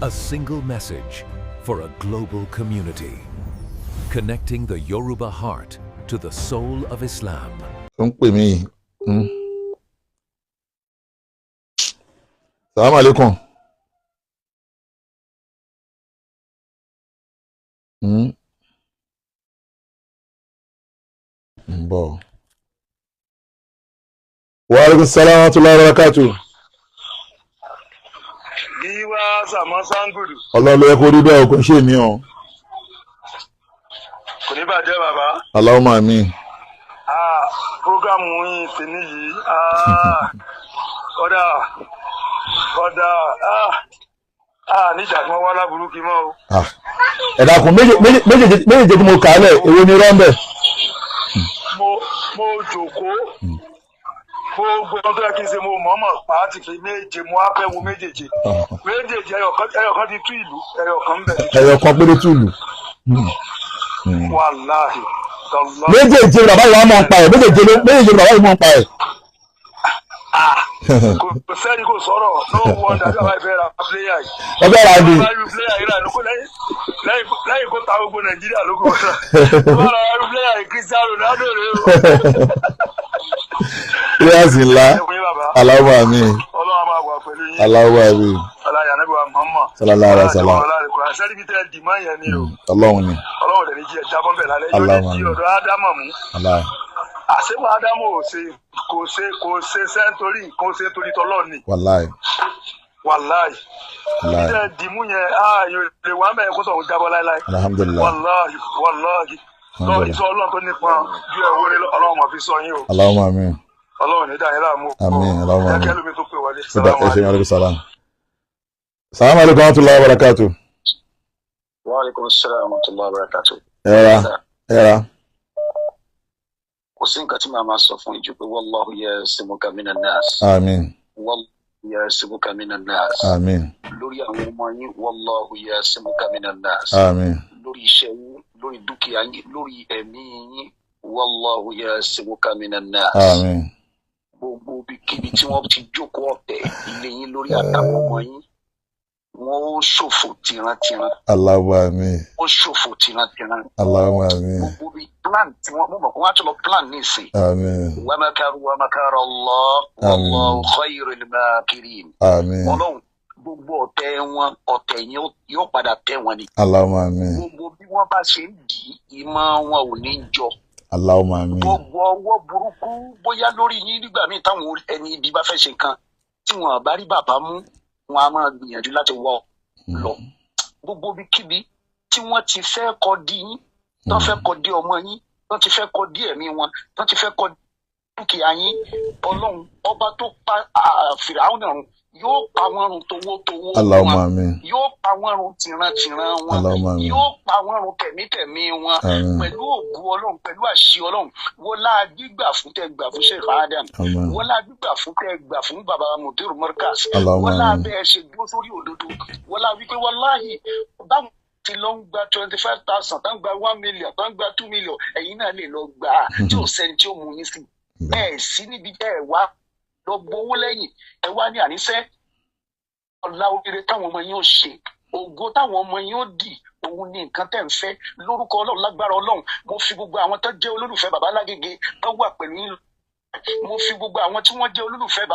A single message for a global community. Connecting the Yoruba heart to the soul of Islam. Ó ń pè mí yìí. Salaam alaikum. Ń bọ̀. Wa alaikum salaam wa rahmatullahi wa barakatuh. Gíwá Sàmọ́ Sángùdù. Ọlọ́run ló yẹ kó rí bẹ́ẹ̀, o kò ń ṣe mí o. Kò ní bàjẹ́, bàbá. Allahumma amin. Ah, program yín tèmi yìí. Ah, kọ́dà kọ́dà, ah, ah, níjà tí wọ́n wá láburú kí mọ́ o. Ah. Ẹ dákun, méjèèjì tí mo kà á lẹ̀, èwo ni rọ́ńbẹ̀? Mo jòkóó. Gbogbo ohun tó yẹ kí n ṣe, mo mọ̀ọ́mọ̀ pàátì pé méje mo á fẹ́ wo méjèèjì. Méjèèjì, ẹyọkan ti tú ìlú, ẹyọkan ń bẹ. Ẹyọ kan péré túlù. Wàláhì. Tàláhì. Méjèèjì bàbá yìí wà mọ̀ ń pa ẹ̀, méjèèjì méjèèjì bàbá yìí mọ̀ ń pa ẹ̀. Kò sẹ́ni kò sọ̀rọ̀, no wonder tí bàbá yìí fẹ́ ra player yìí. Wọ́n fẹ́ ra ni. Bá irú player yìí rà lóko lẹ́yìn kó ta gbogbo Nàìjíríà lóko. Bá ra irú player yìí, Cristiano Ronaldo rè o. Pílẹ́sì ńlá. Ẹ wí, bàbá. Allahumma amin. Ọlọ́run á máa wà pẹ̀lú yín. Allahumma amin. Aláya Ànábì wa Muhammad. Sallallahu alaihi wasallam. Sẹ́ni bí tẹ́ ẹ dì mọ́ yẹn ni o. Ọlọ́run ni. Ọlọ́run dẹ̀ ní jí ẹ jábọ́ bẹ̀ lálẹ́. Yóò ní Allahumma di amin. ọ̀dọ̀ Ádámọ̀ mú. Allah. Àṣewọ̀ Ádámọ̀ ò ṣe, kò ṣe, kò ṣe sẹ́ńtórí, kò ṣe torí tọ́lọ́ ni. Wàláì. Wàláì. Wàláì. Tẹ́ ẹ dì mú yẹn, á yóò lè wá mẹ́rin kó sọ̀rọ̀ jábọ́ láéláé. Alhamdulillah. Wàláhì, wàláhì. Lọ Alhamdulillah. ìsọ Ọlọ́run tó nípọn ju ẹ̀wọ́ ní Ọlọ́run mọ̀ fi sọ yín o. Allahumma amin. Ọlọ́run ní dàní láàmú. Àmín, Allahumma amin. Jẹ́ kẹ́lómi tó pè wọlé. Ẹ ṣe, aleykum salam. Salaam aleykum wa rahmatulahi wa barakatuh. Wa alaikum salaam wa rahmatullahi wa barakatuh. Ẹ ra, ẹ ra. Kò sí nǹkan tí màá máa sọ fún ìjù pé wallahu yasimuka minan nas. Àmín. Wallahu yasimuka minan nas. Àmín. Lórí àwọn ọmọ yín, wallahu yasimuka minan nas. Àmín. Lórí iṣẹ́ yín, lórí dúkìá yín, lórí ẹ̀mí yín, wallahu yasimuka minan nas. Àmín. Gbogbo ibikíbi tí wọ́n ti jókòó ọ̀tẹ̀ ilé yín lórí àtàwọn ọmọ yín, wọ́n ó ṣòfò tìrantìran. Allahumma amin. Ó ṣòfò tìrantìran. Allahumma amin. Gbogbo bí plan tí wọ́n mọ̀ kó wọ́n á tún lọ plan ní ìsìn. Àmín. Wamakaru wamakara Allah, wallahu khayrul makirin. Àmín. Ọlọ́run, gbogbo ọ̀tẹ̀ wọn, ọ̀tẹ̀ yẹn yóò padà tẹ̀ wọn ni. Allahumma amin. Gbogbo bí wọ́n bá ṣe ń dì í, ìmọ̀ wọn ò ní jọ. Allahumma amin. Gbogbo ọwọ́ burúkú, bóyá lórí yín nígbà míì táwọn ẹni ibi bá fẹ́ ṣe nǹkan tí wọn bá rí bàbá mú, wọn á máa gbìyànjú láti wọ́ ọ lọ. Gbogbo ibikíbi tí wọ́n ti fẹ́ kọ́ di yín, tán fẹ́ kọ́ di ọmọ yín, tán ti fẹ́ kọ́ di ẹ̀mí wọn, tán ti fẹ́ kọ́ dúkìá yín, Ọlọ́run ọba tó pa Fìràwọ̀n run yóò pa wọ́n run towó towó Allahumma wọn, amin. yóò pa wọ́n run tìrantìran wọn, Allahumma amin. yóò pa wọ́n run tẹ̀mítẹ̀mí wọn. Àmín. Pẹ̀lú ògùn Ọlọ́run, pẹ̀lú àṣì Ọlọ́run, wọlá gbígbà fún tẹ gbà fún Sheikh Adam, Àmín. wọlá gbígbà fún tẹ gbà fún baba Mudir Markaz, Allahumma wọlá amin. bẹ́ẹ̀ ṣe dúró sórí òdodo, wọlá wípé wọláhì báwọn ti lọ ń gba 25,000, tó ń gba 1 million, tó ń gba 2 million, ẹ̀yin náà lè lọ gbà á tí ò sẹ́ni tí ó mú yín sí ẹ sí níbi ẹ wá lọ gbowó lẹ́yìn ẹ wá ní àníṣe ọ̀la oríire táwọn ọmọ yín ó ṣe, ògo táwọn ọmọ yín ó dì, òun ni nǹkan tẹ̀ ń fẹ́. Lórúkọ Ọlọ́run, lágbára Ọlọ́run, mo fi gbogbo àwọn tó jẹ́ olólùfẹ́ bàbá Lágége tó wà pẹ̀lú yín, mo fi gbogbo àwọn tí wọ́n jẹ́ olólùfẹ́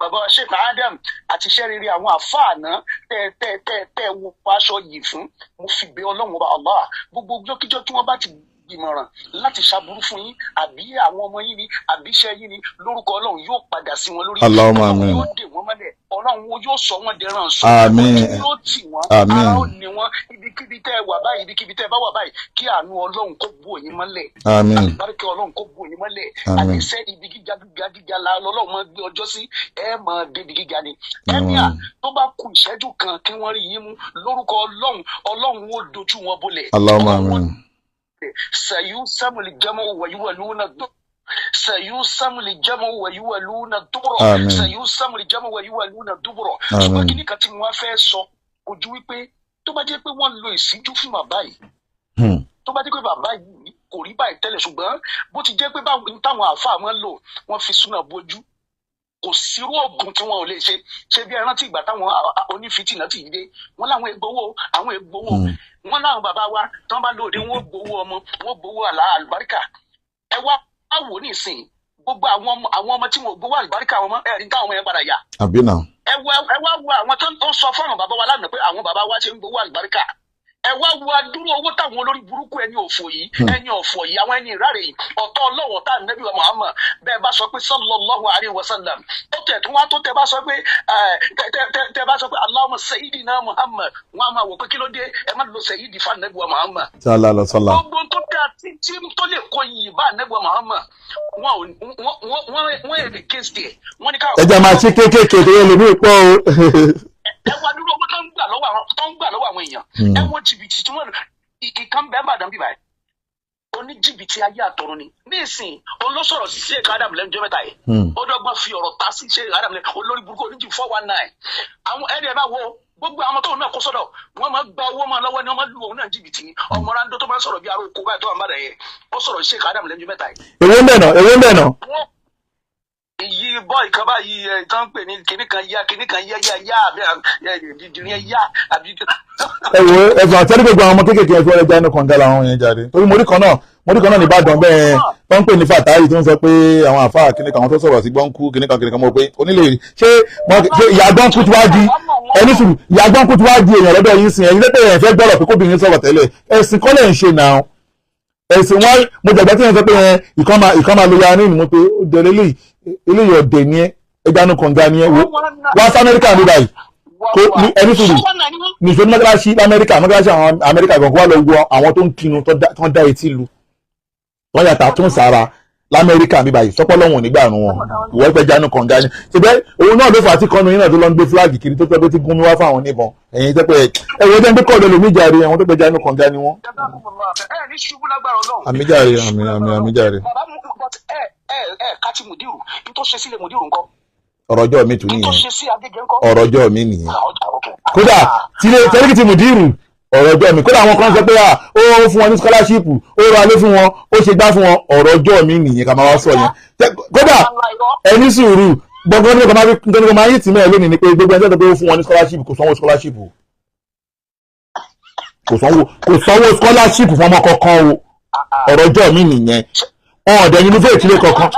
bàbá Sheikh Adam àti iṣẹ́ rere àwọn àfáàná tẹ́ tẹ́ tẹ́ tẹ́ wo aṣọ yìí fún, mo fi bẹ̀ Ọlọ́run ọba Allah, gbogbo jọ́kíjọ́ tí wọ́n bá ti gbìmọ̀ràn láti ṣàbúrú fún yín, àbí àwọn ọmọ yín ni, àbí iṣẹ́ yín ni, lórúkọ Ọlọ́run yóò padà sí wọn lórí. Allahumma Ọlọ́run amin. yóò dè wọ́n mọ́lẹ̀, Ọlọ́run yóò sọ wọ́n dẹran sọ. Àmín. Ojú yóò tì wọ́n. Àmín. Ara ó ní wọ́n. Ibikíbi tẹ́ ẹ wà báyìí, ibikíbi tẹ́ ẹ bá wà báyìí, kí àánú Ọlọ́run kó bò yín mọ́lẹ̀. Àmín. Àlùbáríkà Ọlọ́run kó bò yín mọ́lẹ̀. Àmín. Àníṣe ibi gíga gíga gíga la lọ́lọ́run máa gbé ọjọ́ sí, ẹ máa débi gíga ni. Ẹ̀míà tó bá kù ìṣẹ́jú kan kí wọ́n rí yín mú, lórúkọ Ọlọ́run, Ọlọ́run ó dojú wọn bolẹ̀. Allahumma Ọlọ́run ó amin. sayusamu ljamu wayuwaluna sayusamu ljamu wayuwaluna duburo. Àmín. Sayusamu ljamu wayuwaluna duburo. Àmín. Ṣùgbọ́n kí ni kan tí mo wá fẹ́ sọ ojú wípé tó bá jẹ́ pé wọ́n lo ìṣíjú fún bàbá yìí, tó bá jẹ́ pé bàbá yìí kò rí báyìí tẹ́lẹ̀, ṣùgbọ́n bó ti jẹ́ pé báwọn táwọn àáfàá máa ń lò, wọ́n fi súnà bojú. Kò sírú oògùn tí wọn ò lè ṣe. Ṣe bí ẹ rántí ìgbà táwọn onífìtìnà ti dé, wọn láwọn ègbowó, àwọn ègbowó wọn láwọn bàbá wa tí wọn bá lóde, wọn ò gbowó ọmọ, wọn ò gbowó àlá àlùbáríkà. Ẹ wá wò nísìnyí, gbogbo àwọn ọmọ tí wọn ò gbowó àlùbáríkà wọn mọ, ẹ̀rí táwọn ọmọ yẹn padà yà. Àbí náà. Ẹ wá wo àwọn tó ń sọ fún àwọn bàbá wa lánàá pé àwọn bàbá wa ṣe ń gbowó àlùbáríkà. Ẹ wá wo adúrú owó táwọn olórí burúkú, ẹni òfò yìí, ẹni ọ̀fọ̀ yìí, àwọn ẹni ìráre yìí, ọ̀tọ̀ ọlọ́wọ̀ tá ànábì wa Muhammad. Bẹ́ẹ̀ bá sọ pé sallallahu alaihi wasallam, ó tẹ̀ tó wá tó tẹ bá sọ pé ẹ tẹ tẹ tẹ bá sọ pé Allahumma sayyidina Muhammad, wọn á máa wò pé kí ló dé, ẹ má lo sayyidi fún ànábì wa Muhammad. Sálá lọ sálá. Gbogbo tó dáa tí tó lè kó iyì bá ànábì wa Muhammad, wọn ò wọn wọn wọn èrè kéèsì ẹ wọn ní ká. Ẹ jẹ́ máa ṣe kéékèèké tó yẹ lómi pọ̀ o. Ẹ wá dúró owó tó ń gbà lọ́wọ́ àwọn èèyàn. Ẹ wo jìbìtì tí wọ́n ìkan bẹ́ẹ̀ bá dàn bí báyìí, oní jìbìtì ayé àtọ̀run ni. Nísìnyí òun ló sọ̀rọ̀ sí Sheikh Adam lẹ́nu jọ́ 3 yìí. Ó dọ́gbọ́n fi ọ̀rọ̀ ta sí Sheikh Adam lẹ́nu, olórí burúkú oníjì 419. Àwọn ẹni ẹ bá wo gbogbo àwọn tóun náà kó sọ́dọ̀, wọ́n máa gba owó máa lọ́wọ́ ni, wọ́n máa lu òun náà jìbìtì ni. Ọmọ ráńdó tó máa ń sọ̀rọ̀ bí aró oko báyìí tó wà ń bàdàn yẹn, ó sọ̀rọ̀ Sheikh Adam lẹ́nu jọ́ 3 yìí. Èwo ń bẹ̀ náà? Èwo ń bẹ̀ náà? Wọ́n èyí bọ́ọ̀ì kan báyìí ẹ̀ tó ń pè ní kinní kan yá, kinní kan yá yá yá, àbí ẹ̀ dídìrín ẹ̀ yá àbí. Ẹ wo, ẹ̀fọn àtẹ́rí, gbogbo àwọn ọmọ kéékèèké ẹ̀ fi ọ̀rẹ́ jáde kànga làwọn yẹn jáde, torí mo rí kan náà ní Ìbàdàn bẹ́ẹ̀ tó ń pè ní Fàtáyì, tó ń sọ pé àwọn àfáà kíní kan, àwọn tó sọ̀rọ̀ sí gbọ́nkú kíní kan kíní kan. Mọ̀ pé onílé ṣé ṣé ìyá gbọ́nkú tí wàá di ẹni sùn, ìyá gbọ́nkú tí wàá di èèyàn lọ́dọ̀ yín sìn. Ẹ̀yin lẹ́tẹ̀ ẹ̀ fẹ́ gbọ́dọ̀ pé kóbìnrin sọ̀rọ̀ tẹ́lẹ̀, ẹ̀sìn kọ́lẹ̀ ń ṣe náà ẹ̀sìn wọn. Mo jàgbá tí wọ́n sọ pé ẹ ìkan máa lo ya ní ìmú pé ó dẹ̀rẹ̀ eléyìí, eléyìí ọ̀dẹ̀ ni ẹ, ẹja kànga ni ẹ. Wo wá sí Amẹ́ríkà ní báyìí, kó ní ẹni sùúrù, nìṣó ní mọ́tàlásí lamẹ́ríkà, mọ́tàlásí àwọn Amẹ́ríkà gan, kó wá lọ wo àwọn tó ń kinu tó ń dá etí lu, tó ń yàtà tó ń sára lamẹ́ríkà ní báyìí, sọ́pọ́ lọ́wọ́n nígbà àrùn wọn. Ìwọ́ pẹ́ jánu kànga ni ṣùgbọ́n òun náà ló fà á tí kọ́nu yín náà tó lọ ń gbé flag kiri, tó tẹ́ pé tí gún mi wá fáwọn oníbọn. Ẹ̀yin tẹ́ pé ẹ wo jẹ́ ń gbé kọ́ọ̀dù ẹlòmíì jàre, àwọn tó pẹ́ jánu kànga ni wọ́n. Ẹ ní ṣubú lágbára Ọlọ́run. Àmì jàre, àmì, àmì, àmì jàre. Bàbá mu, but ẹ kátì mùdírù n tó ṣe sílẹ̀, mùdírù ńkọ́? Ọ̀rọ̀ ọjọ́ mi tún N tó nìyẹn. ṣe sí Agége ńkọ́? Ọ̀rọ̀ ọjọ́ mi nìyẹn. Ah, okay. Kódà tílé tẹ́lifí mùdírù, ọ̀rọ̀ ọjọ́ mi. Kódà àwọn kan sọ pé à ó fún wọn ní scholarship, ó ra ilé fún wọn, ó ṣe gbá fún wọn. Ọ̀rọ̀ ọjọ́ mi nìyẹn, ká máa wá sọ yẹn. Kódà ẹni sùúrù gbọ̀ngàn ní kò máa yí tì mẹ́ẹ̀ lónìí ni pé gbogbo ẹni tó sọ pé ó fún wọn ní scholarship, kò sanwó scholarship o, kò sanwó scholarship fún ọmọ kankan o. Ọ̀rọ̀ ọjọ́ mi nìyẹn. Ọ̀dẹ̀ yunifásitì ilé kankan.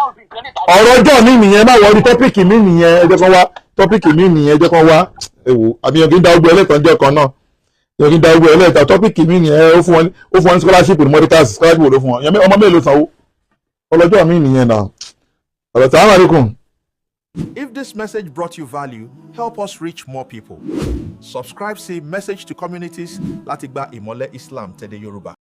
Ọ̀rọ̀ ọjọ́ mi nìyẹn, má wọrí, topic mi nìyẹn, ẹ jẹ́ kan wá. Topic mi nìyẹn, ẹ jẹ́ kan wá. Ẹ wò, àbí yan kí n da ogbó ẹlẹ́tàn jẹ́ kan náà, yan kí n da ogbó ẹlẹ́tàn. Topic mi nìyẹn. Ó fún wọn ní scholarship ní Moritas, scholarship wo ló fún wọn? Ọmọ mélòó sanwó? Ọlọ́jọ́ mi nìyẹn náà. Ọ̀rọ̀ sàlámù alaykum. If this message brought you value, help us reach more people. Subscribe sí Message to Communities láti gba ìmọ́lẹ̀ Islam tẹ̀dẹ̀ Yorùbá.